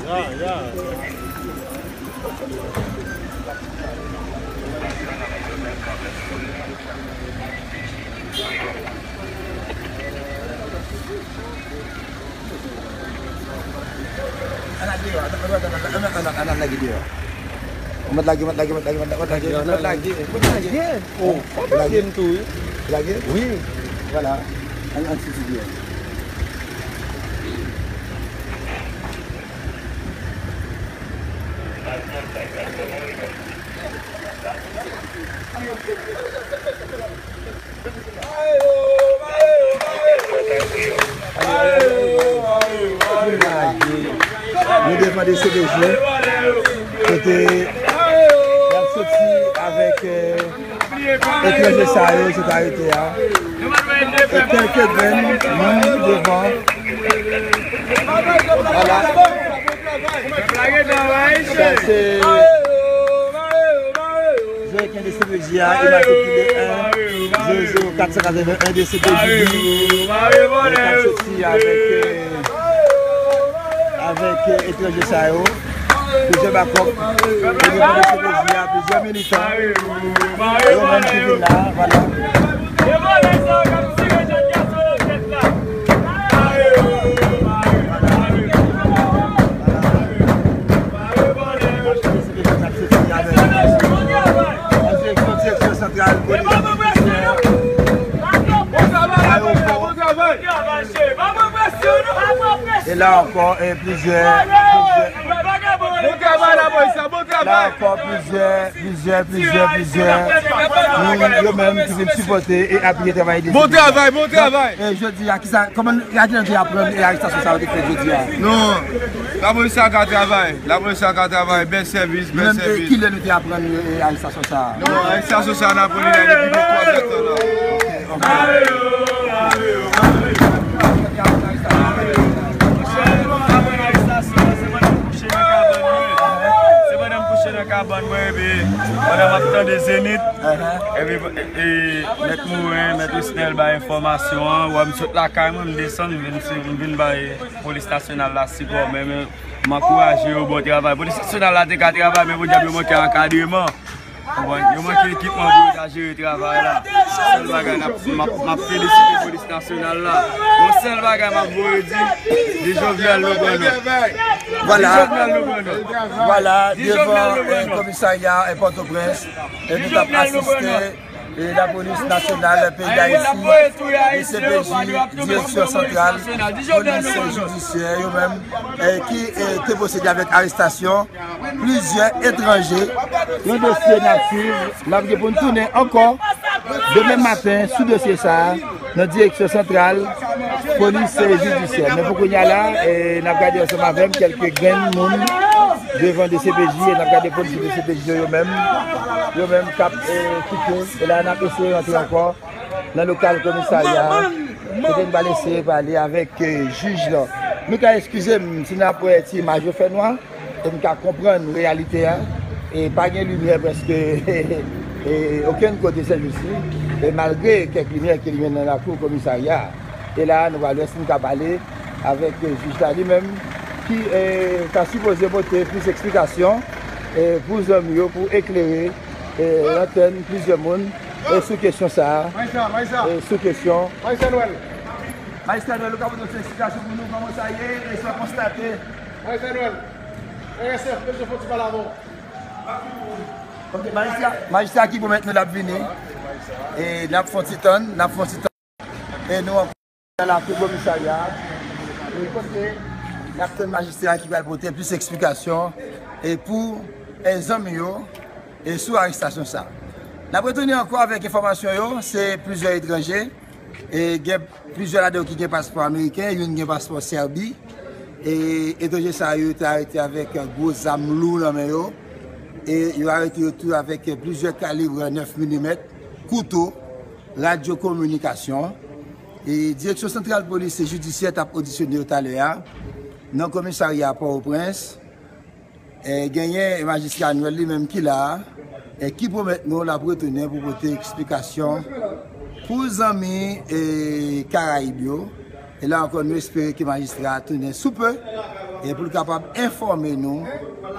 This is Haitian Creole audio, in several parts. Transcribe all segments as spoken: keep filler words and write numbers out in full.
Ya, ya. Ann al deyò, ann al lage deyò. Mèt lage, mèt lage, mèt lage, mèt lage, mèt lage, mèt lage, mèt lage. Oh, fò lage m tou, wi. Lage? Wi. Vwala. Ann, ann soti deyò. Nou devan D C P J, kote y ap soti avèk, euh, etranje sa yo, sot arete a. E kèlke grenn moun devan. Vwala. Sa se direktè D C P J a, imatrikile en zewo zewo kat san katreven en D C P J, ki ap soti avèk, euh, avèk, euh, etranje sa yo. Plizyè bakòp, e devan D C P J a, plizyè militan, yo menm ki vin la, vwala. An direksyon direksyon santral polis jidisye, ayewopò. E la ankò, e plizyè, plizyè, bon travay, lapolis la, bon travay, la ankò, plizyè, plizyè, plizyè, plizyè moun, yo menm ki vin sipòte e apiye travay D C P J a. Bon travay, bon travay. Donk, e jodi a, kisa, kòman, a kilè nou te aprann e arestasyon sa yo te fèt jodi a? Non, lapolis la ka travay, lapolis la ka travay, bèl sèvis, bèl sèvis. Nou menm, e kilè nou te aprann e arestasyon sa a? Non, arestasyon sa a, n aprann li la depi de twa zè tan la. Ok, ok. Se pandan m kouche nan kabann mwen, epi pandan m ap tande Zenith, epi, e, e, Mèt Morin, Mèt Osnèl bay enfòmasyon an, wè m sot lakay mwen, m desann, m vin, m vin bay polis nasyonal la sipò, men, men, m ankouraje yo, bon travay. Polis nasyonal la te ka travay, men podyab yo manke ankadreman. Konprann? Yo manke ekipman pou yo ta jere travay la. Sèl bagay n ap, m ap, m ap felisite polis nasyonal la. Bon, sèl bagay m ap voye di, di Jovenel nou pran non. Vwala. Di Jovenel nou pran non. Vwala, devan, e, komisarya, e, Pòtoprens, e, nou t ap asiste, e, lapolis nasyonal peyi Dayiti, D C P J, direksyon santral polis jidisyè, yo menm, e, ki, e, te pwosede avèk arestasyon plizyè etranje. Yon dosye n ap swiv, n ap gen pou n tounen ankò demen maten sou dosye sa a nan direksyon santral polis jidisyè. Men pou kounye a la, e, n ap gade ansanm avè m kèlke grenn moun devan D C P J, e n ap gade polisye D C P J yo, yo menm, yo menm k ap, e, kite. E la, n ap eseye rantre ankò nan lokal komisarya a, kote n pral eseye pale avèk, e, jij lan. Nou ka eskize m si n ap wè ti imaj yo fè nwa, e m ka konprann reyalite a, e pa gen limyè prèske, e, okenn kote sèjousi, e malgre kèk limyè ki limen nan lakou komisarya a. E la, nou pral wè si n ka pale avèk, e, jij la li menm, ki, e, ta sipoze pote plis eksplikasyon, e, pou zanmi yo, pou eklere, e, lantèn plizyè moun, e, sou kesyon sa a, e, sou kesyon. Majistra Noël. Majistra Noël, ou ka pote yon ti eksplikasyon pou nou, kòman sa ye, e sa konstate? Majistra Noël, R S F, mesye fò ti pale avè w. Ok, majistra, majistra ki pwomèt nou l ap vini. E n ap fè yon ti tann, n ap fè yon ti tann. E nou ankò nan lakou komisarya a. E kote n ap tann majistra ki pral pote plis eksplikasyon e pou, e, zanmi yo, e sou arestasyon sa. N ap retounen ankò avèk enfòmasyon yo, se plizyè etranje. E gen plizyè ladan yo ki gen paspò ameriken, youn gen paspò Sèbi. E etranje sa yo te arete avèk gwo zam lou nan men yo. E yo arete yo tou avèk plizyè kalib nèf milimèt, kouto, radyo kominikasyon. E Direksyon Santral Polis e Jidisyè t ap odisyone yo talè a nan komisarya Pòtoprens. E genyen majistra Noël li menm ki la a, e ki pwomèt nou l ap retounen pou pote eksplikasyon pou zanmi e Karayib yo. E la ankò, nou espere ke majistra a tounen sou pe e pou l kapab enfòme nou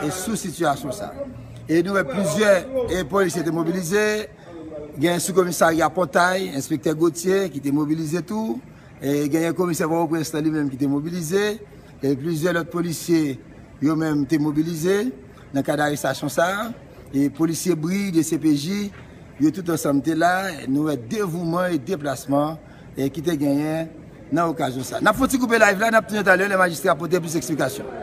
e sou sitiyasyon sa. E nou wè plizyè e polisye te mobilize, gen sou komisarya Pòtay, enspektè Gauthier ki te mobilize tou. E genyen komisè Pòtoprens lan li menm ki te mobilize. E plizyè lòt polisye yo menm te mobilize nan kad arestasyon sa a. E polisye Bri, D C P J, yo tout ansanm te la. Nou wè devouman e deplasman e ki te genyen nan okazyon sa a. N ap fè yon ti koupe live la, n ap tounen talè lè majistra pote plis eksplikasyon.